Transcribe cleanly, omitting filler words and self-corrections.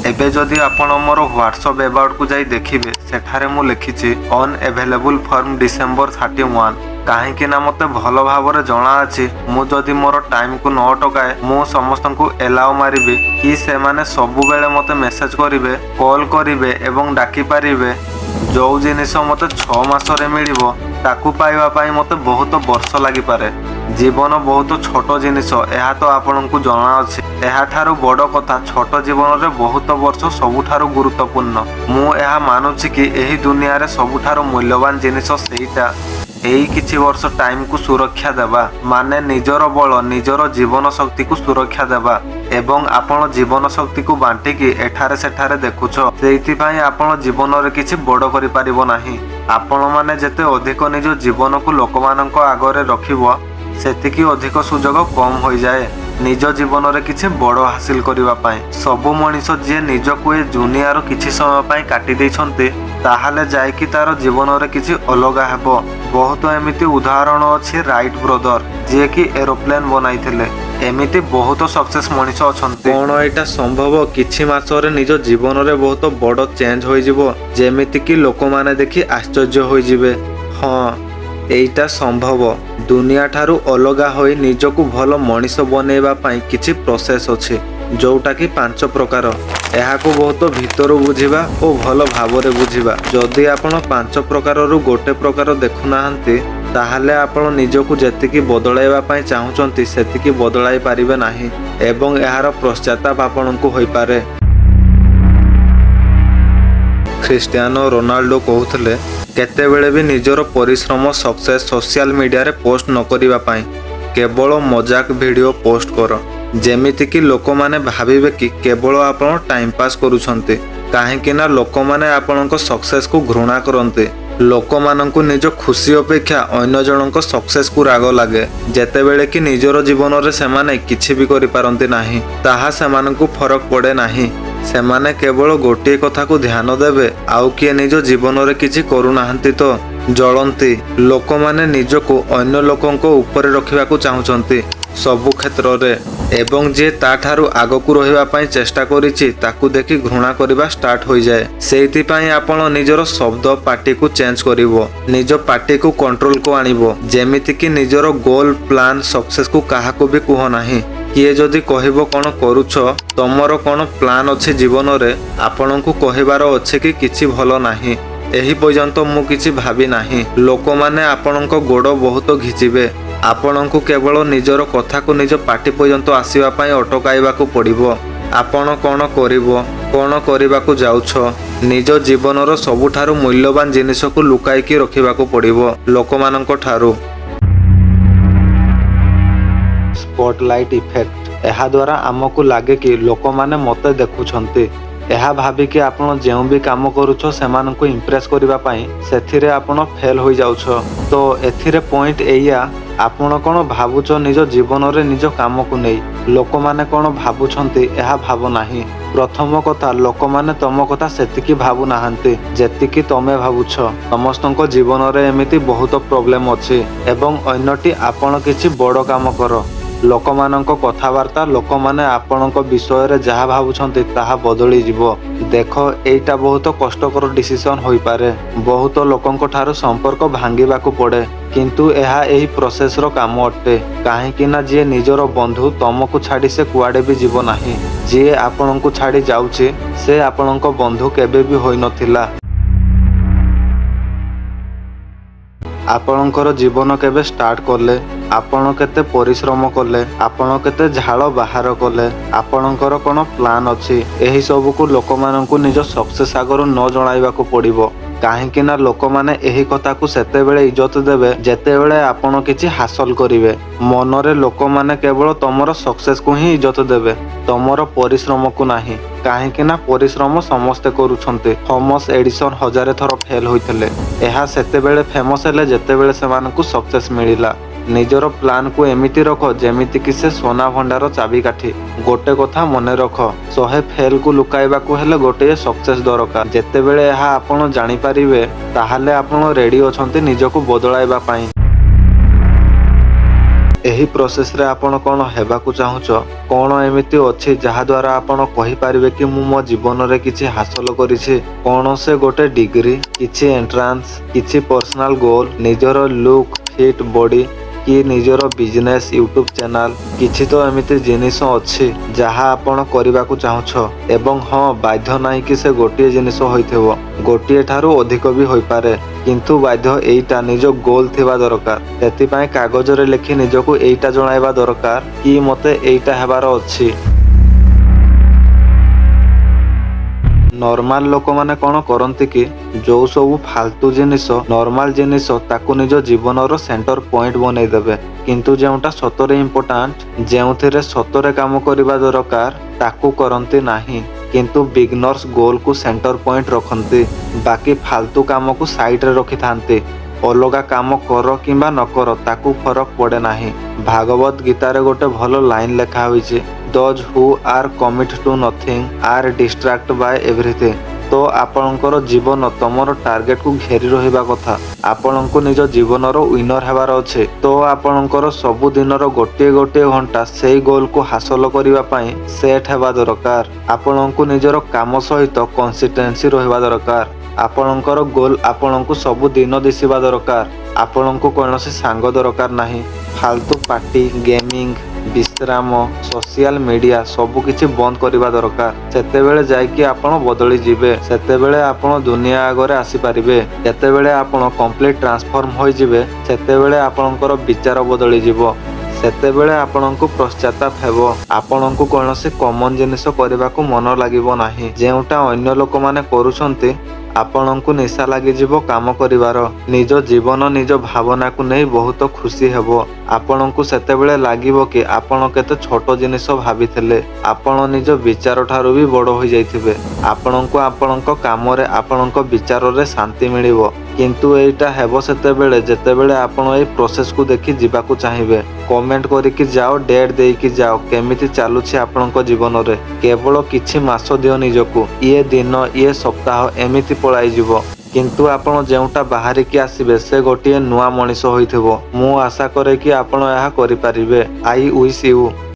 ଏବେ ଯଦି ଆପଣ ମୋର ହ୍ୱାଟ୍ସଆପ୍ ଏବାଉଟ୍କୁ ଯାଇ ଦେଖିବେ, ସେଠାରେ ମୁଁ ଲେଖିଛି "ଅନଏଭେଲେବୁଲ୍ ଫ୍ରମ୍ ଡିସେମ୍ବର 31"। କାହିଁକି ନା ମୋତେ ଭଲ ଭାବରେ ଜଣାଅଛି, ମୁଁ ଯଦି ମୋର ଟାଇମ୍କୁ ନ ଅଟକାଏ, ମୁଁ ସମସ୍ତଙ୍କୁ ଏଲାଓ ମାରିବି କି ସେମାନେ ସବୁବେଳେ ମୋତେ ମେସେଜ କରିବେ, କଲ୍ କରିବେ ଏବଂ ଡାକିପାରିବେ। ଯେଉଁ ଜିନିଷ ମୋତେ 6 ମାସରେ ମିଳିବ, ତାକୁ ପାଇବା ପାଇଁ ମୋତେ ବହୁତ ବର୍ଷ ଲାଗିପାରେ। ଜୀବନ ବହୁତ ଛୋଟ ଜିନିଷ, ଏହା ତ ଆପଣଙ୍କୁ ଜଣାଅଛି। ଏହାଠାରୁ ବଡ଼ କଥା, ଛୋଟ ଜୀବନରେ ବହୁତ ବର୍ଷ ସବୁଠାରୁ ଗୁରୁତ୍ୱପୂର୍ଣ୍ଣ। ମୁଁ ଏହା ମାନୁଛି କି ଏହି ଦୁନିଆରେ ସବୁଠାରୁ ମୂଲ୍ୟବାନ ଜିନିଷ ସେଇଟା। ଏଇ କିଛି ବର୍ଷ ଟାଇମକୁ ସୁରକ୍ଷା ଦେବା ମାନେ ନିଜର ବଳ, ନିଜର ଜୀବନ ଶକ୍ତିକୁ ସୁରକ୍ଷା ଦେବା। ଏବଂ ଆପଣ ଜୀବନ ଶକ୍ତିକୁ ବାଣ୍ଟିକି ଏଠାରେ ସେଠାରେ ଦେଖୁଛ, ସେଇଥିପାଇଁ ଆପଣ ଜୀବନରେ କିଛି ବଡ଼ କରିପାରିବ ନାହିଁ। ଆପଣମାନେ ଯେତେ ଅଧିକ ନିଜ ଜୀବନକୁ ଲୋକମାନଙ୍କ ଆଗରେ ରଖିବ, ସେତିକି ଅଧିକ ସୁଯୋଗ କମ୍ ହୋଇଯାଏ ନିଜ ଜୀବନରେ କିଛି ବଡ଼ ହାସିଲ କରିବା ପାଇଁ। ସବୁ ମଣିଷ ଯିଏ ନିଜକୁ ଏ ଦୁନିଆରୁ କିଛି ସମୟ ପାଇଁ କାଟି ଦେଇଛନ୍ତି, ତାହେଲେ ଯାଇକି ତାର ଜୀବନରେ କିଛି ଅଲଗା ହେବ। ବହୁତ ଏମିତି ଉଦାହରଣ ଅଛି, ରାଇଟ୍ ବ୍ରଦର, ଯିଏକି ଏରୋପ୍ଲେନ୍ ବନାଇଥିଲେ। ଏମିତି ବହୁତ ସକ୍ସେସ୍ ମଣିଷ ଅଛନ୍ତି। କ'ଣ ଏଇଟା ସମ୍ଭବ, କିଛି ମାସରେ ନିଜ ଜୀବନରେ ବହୁତ ବଡ଼ ଚେଞ୍ଜ ହୋଇଯିବ, ଯେମିତିକି ଲୋକମାନେ ଦେଖି ଆଶ୍ଚର୍ଯ୍ୟ ହୋଇଯିବେ? ହଁ, ଏଇଟା ସମ୍ଭବ। ଦୁନିଆ ଠାରୁ ଅଲଗା ହୋଇ ନିଜକୁ ଭଲ ମଣିଷ ବନେଇବା ପାଇଁ କିଛି ପ୍ରୋସେସ୍ ଅଛି, ଯୋଉଟାକି ପାଞ୍ଚ ପ୍ରକାର। ଏହାକୁ ବହୁତ ଭିତରୁ ବୁଝିବା ଓ ଭଲ ଭାବରେ ବୁଝିବା। ଯଦି ଆପଣ ପାଞ୍ଚ ପ୍ରକାରରୁ ଗୋଟେ ପ୍ରକାର ଦେଖୁନାହାନ୍ତି, ତାହେଲେ ଆପଣ ନିଜକୁ ଯେତିକି ବଦଳାଇବା ପାଇଁ ଚାହୁଁଛନ୍ତି, ସେତିକି ବଦଳାଇ ପାରିବେ ନାହିଁ ଏବଂ ଏହାର ପଶ୍ଚାତାପ ଆପଣଙ୍କୁ ହୋଇପାରେ। ଖ୍ରୀଷ୍ଟିଆନୋ ରୋନାଲ୍ଡୋ କହୁଥିଲେ କେତେବେଳେ ବି ନିଜର ପରିଶ୍ରମ, ସକ୍ସେସ୍ ସୋସିଆଲ ମିଡ଼ିଆରେ ପୋଷ୍ଟ ନ କରିବା ପାଇଁ। କେବଳ ମଜାକ ଭିଡ଼ିଓ ପୋଷ୍ଟ କର, ଯେମିତିକି ଲୋକମାନେ ଭାବିବେ କି କେବଳ ଆପଣ ଟାଇମ୍ ପାସ୍ କରୁଛନ୍ତି। କାହିଁକି ନା ଲୋକମାନେ ଆପଣଙ୍କ ସକ୍ସେସକୁ ଘୃଣା କରନ୍ତି। ଲୋକମାନଙ୍କୁ ନିଜ ଖୁସି ଅପେକ୍ଷା ଅନ୍ୟ ଜଣଙ୍କ ସକ୍ସେସକୁ ରାଗ ଲାଗେ। ଯେତେବେଳେ କି ନିଜର ଜୀବନରେ ସେମାନେ କିଛି ବି କରିପାରନ୍ତି ନାହିଁ, ତାହା ସେମାନଙ୍କୁ ଫରକ ପଡ଼େ ନାହିଁ। ସେମାନେ କେବଳ ଗୋଟିଏ କଥାକୁ ଧ୍ୟାନ ଦେବେ, ଆଉ କିଏ ନିଜ ଜୀବନରେ କିଛି କରୁନାହାନ୍ତି ତ ଜଳନ୍ତି। ଲୋକମାନେ ନିଜକୁ ଅନ୍ୟ ଲୋକଙ୍କ ଉପରେ ରଖିବାକୁ ଚାହୁଁଛନ୍ତି ସବୁ କ୍ଷେତ୍ରରେ ଏବଂ ଯିଏ ତାଠାରୁ ଆଗକୁ ରହିବା ପାଇଁ ଚେଷ୍ଟା କରିଛି, ତାକୁ ଦେଖି ଘୃଣା କରିବା ଷ୍ଟାର୍ଟ ହୋଇଯାଏ। ସେଇଥିପାଇଁ ଆପଣ ନିଜର ଶବ୍ଦ, ପାଟିକୁ ଚେଞ୍ଜ କରିବ, ନିଜ ପାଟିକୁ କଣ୍ଟ୍ରୋଲକୁ ଆଣିବ। ଯେମିତିକି ନିଜର ଗୋଲ, ପ୍ଲାନ୍, ସକ୍ସେସକୁ କାହାକୁ ବି କୁହ ନାହିଁ। କିଏ ଯଦି କହିବ, "କ'ଣ କରୁଛ? ତମର କ'ଣ ପ୍ଲାନ୍ ଅଛି ଜୀବନରେ?" ଆପଣଙ୍କୁ କହିବାର ଅଛି କି କିଛି ଭଲ ନାହିଁ, ଏହି ପର୍ଯ୍ୟନ୍ତ ମୁଁ କିଛି ଭାବି ନାହିଁ। ଲୋକମାନେ ଆପଣଙ୍କ ଗୋଡ଼ ବହୁତ ଘିଚିବେ। ଆପଣଙ୍କୁ କେବଳ ନିଜର କଥାକୁ ନିଜ ପାଟି ପର୍ଯ୍ୟନ୍ତ ଆସିବା ପାଇଁ ଅଟକାଇବାକୁ ପଡ଼ିବ। ଆପଣ କ'ଣ କରିବ, କ'ଣ କରିବାକୁ ଯାଉଛ, ନିଜ ଜୀବନର ସବୁଠାରୁ ମୂଲ୍ୟବାନ ଜିନିଷକୁ ଲୁକାଇକି ରଖିବାକୁ ପଡ଼ିବ ଲୋକମାନଙ୍କ ଠାରୁ। ସ୍ପଟଲାଇଟ୍ ଇଫେକ୍ଟ, ଏହାଦ୍ୱାରା ଆମକୁ ଲାଗେ କି ଲୋକମାନେ ମୋତେ ଦେଖୁଛନ୍ତି। ଏହା ଭାବିକି ଆପଣ ଯେଉଁ ବି କାମ କରୁଛ ସେମାନଙ୍କୁ ଇମ୍ପ୍ରେସ୍ କରିବା ପାଇଁ, ସେଥିରେ ଆପଣ ଫେଲ୍ ହୋଇଯାଉଛ। ତ ଏଥିରେ ପଏଣ୍ଟ ଏଇଆ, ଆପଣ କ'ଣ ଭାବୁଛ ନିଜ ଜୀବନରେ, ନିଜ କାମକୁ ନେଇ, ଲୋକମାନେ କ'ଣ ଭାବୁଛନ୍ତି, ଏହା ଭାବ ନାହିଁ। ପ୍ରଥମ କଥା, ଲୋକମାନେ ତମ କଥା ସେତିକି ଭାବୁନାହାନ୍ତି ଯେତିକି ତମେ ଭାବୁଛ। ସମସ୍ତଙ୍କ ଜୀବନରେ ଏମିତି ବହୁତ ପ୍ରୋବ୍ଲେମ୍ ଅଛି। ଏବଂ ଅନ୍ୟଟି, ଆପଣ କିଛି ବଡ଼ କାମ କର, ଲୋକମାନଙ୍କ କଥାବାର୍ତ୍ତା, ଲୋକମାନେ ଆପଣଙ୍କ ବିଷୟରେ ଯାହା ଭାବୁଛନ୍ତି, ତାହା ବଦଳିଯିବ। ଦେଖ, ଏଇଟା ବହୁତ କଷ୍ଟକର ଡିସିସନ୍ ହୋଇପାରେ। ବହୁତ ଲୋକଙ୍କ ଠାରୁ ସମ୍ପର୍କ ଭାଙ୍ଗିବାକୁ ପଡ଼େ, କିନ୍ତୁ ଏହା ଏହି ପ୍ରୋସେସର କାମ ଅଟେ। କାହିଁକି ନା ଯିଏ ନିଜର ବନ୍ଧୁ, ତମକୁ ଛାଡ଼ି ସେ କୁଆଡ଼େ ବି ଯିବ ନାହିଁ। ଯିଏ ଆପଣଙ୍କୁ ଛାଡ଼ି ଯାଉଛି, ସେ ଆପଣଙ୍କ ବନ୍ଧୁ କେବେ ବି ହୋଇନଥିଲା। ଆପଣଙ୍କର ଜୀବନ କେବେ ଷ୍ଟାର୍ଟ କଲେ, ଆପଣ କେତେ ପରିଶ୍ରମ କଲେ, ଆପଣ କେତେ ଝାଳ ବାହାର କଲେ, ଆପଣଙ୍କର କ'ଣ ପ୍ଲାନ୍ ଅଛି, ଏହି ସବୁକୁ ଲୋକମାନଙ୍କୁ ନିଜ ସକ୍ସେସ୍ ଆଗରୁ ନ ଜଣାଇବାକୁ ପଡ଼ିବ। କାହିଁକି ନା ଲୋକମାନେ ଏହି କଥାକୁ ସେତେବେଳେ ଇଜ୍ଜତ ଦେବେ, ଯେତେବେଳେ ଆପଣ କିଛି ହାସଲ କରିବେ। ମନରେ ଲୋକମାନେ କେବଳ ତମର ସକ୍ସେସକୁ ହିଁ ଇଜ୍ଜତ ଦେବେ, ତମର ପରିଶ୍ରମକୁ ନାହିଁ। କାହିଁକି ନା ପରିଶ୍ରମ ସମସ୍ତେ କରୁଛନ୍ତି। ଥମସ୍ ଏଡିସନ୍ ହଜାରେ ଥର ଫେଲ୍ ହୋଇଥିଲେ। ଏହା ସେତେବେଳେ ଫେମସ୍ ହେଲେ, ଯେତେବେଳେ ସେମାନଙ୍କୁ ସକ୍ସେସ୍ ମିଳିଲା। ନିଜର ପ୍ଲାନ୍କୁ ଏମିତି ରଖ, ଯେମିତିକି ସେ ସୁନା ଭଣ୍ଡାର ଚାବିକାଠି। ଗୋଟେ କଥା ମନେ ରଖ, 100 ଫେଲ୍କୁ ଲୁକାଇବାକୁ ହେଲେ ଗୋଟିଏ ସକ୍ସେସ୍ ଦରକାର। ଯେତେବେଳେ ଏହା ଆପଣ ଜାଣିପାରିବେ, ତାହେଲେ ଆପଣ ରେଡ଼ି ଅଛନ୍ତି ନିଜକୁ ବଦଳାଇବା ପାଇଁ। ଏହି ପ୍ରୋସେସରେ ଆପଣ କ'ଣ ହେବାକୁ ଚାହୁଁଛ? କ'ଣ ଏମିତି ଅଛି ଯାହାଦ୍ୱାରା ଆପଣ କହିପାରିବେ କି ମୁଁ ମୋ ଜୀବନରେ କିଛି ହାସଲ କରିଛି? କ'ଣ ସେ ଗୋଟେ ଡିଗ୍ରୀ, କିଛି ଏଣ୍ଟ୍ରାନ୍ସ, କିଛି ପର୍ସନାଲ ଗୋଲ, ନିଜର ଲୁକ୍, ଫିଟ୍ ବଡି କି ନିଜର ବିଜନେସ୍, ୟୁଟ୍ୟୁବ ଚ୍ୟାନେଲ? କିଛି ତ ଏମିତି ଜିନିଷ ଅଛି ଯାହା ଆପଣ କରିବାକୁ ଚାହୁଁଛ। ଏବଂ ହଁ, ବାଧ୍ୟ ନାହିଁ କି ସେ ଗୋଟିଏ ଜିନିଷ ହୋଇଥିବ, ଗୋଟିଏ ଠାରୁ ଅଧିକ ବି ହୋଇପାରେ। କିନ୍ତୁ ବାଧ୍ୟ ଏଇଟା, ନିଜ ଗୋଲ ଥିବା ଦରକାର। ସେଥିପାଇଁ କାଗଜରେ ଲେଖି ନିଜକୁ ଏଇଟା ଜଣାଇବା ଦରକାର କି ମତେ ଏଇଟା ହେବାର ଅଛି। ନର୍ମାଲ ଲୋକମାନେ କ'ଣ କରନ୍ତି କି ଯୋଉ ସବୁ ଫାଲତୁ ଜିନିଷ, ନର୍ମାଲ ଜିନିଷ, ତାକୁ ନିଜ ଜୀବନର ସେଣ୍ଟର ପଏଣ୍ଟ ବନେଇଦେବେ। କିନ୍ତୁ ଯେଉଁଟା ସତରେ ଇମ୍ପୋର୍ଟାଣ୍ଟ, ଯେଉଁଥିରେ ସତରେ କାମ କରିବା ଦରକାର, ତାକୁ କରନ୍ତି ନାହିଁ। କିନ୍ତୁ ବିଗନର୍ସ ଗୋଲକୁ ସେଣ୍ଟର ପଏଣ୍ଟ ରଖନ୍ତି, ବାକି ଫାଲତୁ କାମକୁ ସାଇଡରେ ରଖିଥାନ୍ତି। ଅଲଗା କାମ କର କିମ୍ବା ନ କର, ତାକୁ ଫରକ ପଡ଼େ ନାହିଁ। ଭାଗବତ ଗୀତାରେ ଗୋଟେ ଭଲ ଲାଇନ ଲେଖା ହୋଇଛି, "Those who are commit to nothing are distract by everything." ତ ଆପଣଙ୍କର ଜୀବନ ତମର ଟାର୍ଗେଟକୁ ଘେରି ରହିବା କଥା। ଆପଣଙ୍କୁ ନିଜ ଜୀବନର ୱିନର ହେବାର ଅଛି, ତ ଆପଣଙ୍କର ସବୁ ଦିନର ଗୋଟିଏ ଗୋଟିଏ ଘଣ୍ଟା ସେଇ ଗୋଲକୁ ହାସଲ କରିବା ପାଇଁ ସେଟ୍ ହେବା ଦରକାର। ଆପଣଙ୍କୁ ନିଜର କାମ ସହିତ କନସିଷ୍ଟେନ୍ସି ରହିବା ଦରକାର। ଆପଣଙ୍କର ଗୋଲ ଆପଣଙ୍କୁ ସବୁ ଦିନ ଦିଶିବା ଦରକାର। ଆପଣଙ୍କୁ କୌଣସି ସାଙ୍ଗ ଦରକାର ନାହିଁ। ଫାଲତୁ ପାର୍ଟି, ଗେମିଂ, ବିଶ୍ରାମ, ସୋସିଆଲ ମିଡିଆ ସବୁକିଛି ବନ୍ଦ କରିବା ଦରକାର। ସେତେବେଳେ ଯାଇକି ଆପଣ ବଦଳିଯିବେ। ସେତେବେଳେ ଆପଣ ଦୁନିଆ ଆଗରେ ଆସିପାରିବେ। ଯେତେବେଳେ ଆପଣ କମ୍ପ୍ଲିଟ ଟ୍ରାନ୍ସଫର୍ମ ହୋଇଯିବେ, ସେତେବେଳେ ଆପଣଙ୍କର ବିଚାର ବଦଳିଯିବ। ସେତେବେଳେ ଆପଣଙ୍କୁ ପଶ୍ଚାତାପ ହେବ। ଆପଣଙ୍କୁ କୌଣସି କମନ ଜିନିଷ କରିବାକୁ ମନ ଲାଗିବ ନାହିଁ, ଯେଉଁଟା ଅନ୍ୟ ଲୋକମାନେ କରୁଛନ୍ତି। ଆପଣଙ୍କୁ ନିଶା ଲାଗିଯିବ କାମ କରିବାର। ନିଜ ଜୀବନ, ନିଜ ଭାବନାକୁ ନେଇ ବହୁତ ଖୁସି ହେବ। ଆପଣଙ୍କୁ ସେତେବେଳେ ଲାଗିବ କି ଆପଣ କେତେ ଛୋଟ ଜିନିଷ ଭାବିଥିଲେ। ଆପଣ ନିଜ ବିଚାର ଠାରୁ ବି ବଡ଼ ହୋଇଯାଇଥିବେ। ଆପଣଙ୍କୁ ଆପଣଙ୍କ କାମରେ, ଆପଣଙ୍କ ବିଚାରରେ ଶାନ୍ତି ମିଳିବ। କିନ୍ତୁ ଏଇଟା ହେବ ସେତେବେଳେ, ଯେତେବେଳେ ଆପଣ ଏଇ ପ୍ରୋସେସକୁ ଦେଖି ଯିବାକୁ ଚାହିଁବେ। କମେଣ୍ଟ କରିକି ଯାଅ, ଡେଟ୍ ଦେଇକି ଯାଅ, କେମିତି ଚାଲୁଛି ଆପଣଙ୍କ ଜୀବନରେ। କେବଳ କିଛି ମାସ ଦିଅ ନିଜକୁ। ଇଏ ଦିନ, ଇଏ ସପ୍ତାହ ଏମିତି ପଳାଇଯିବ, କିନ୍ତୁ ଆପଣ ଯେଉଁଟା ବାହାରିକି ଆସିବେ, ସେ ଗୋଟିଏ ନୂଆ ମଣିଷ ହୋଇଥିବ। ମୁଁ ଆଶା କରେ କି ଆପଣ ଏହା କରିପାରିବେ। I wish you.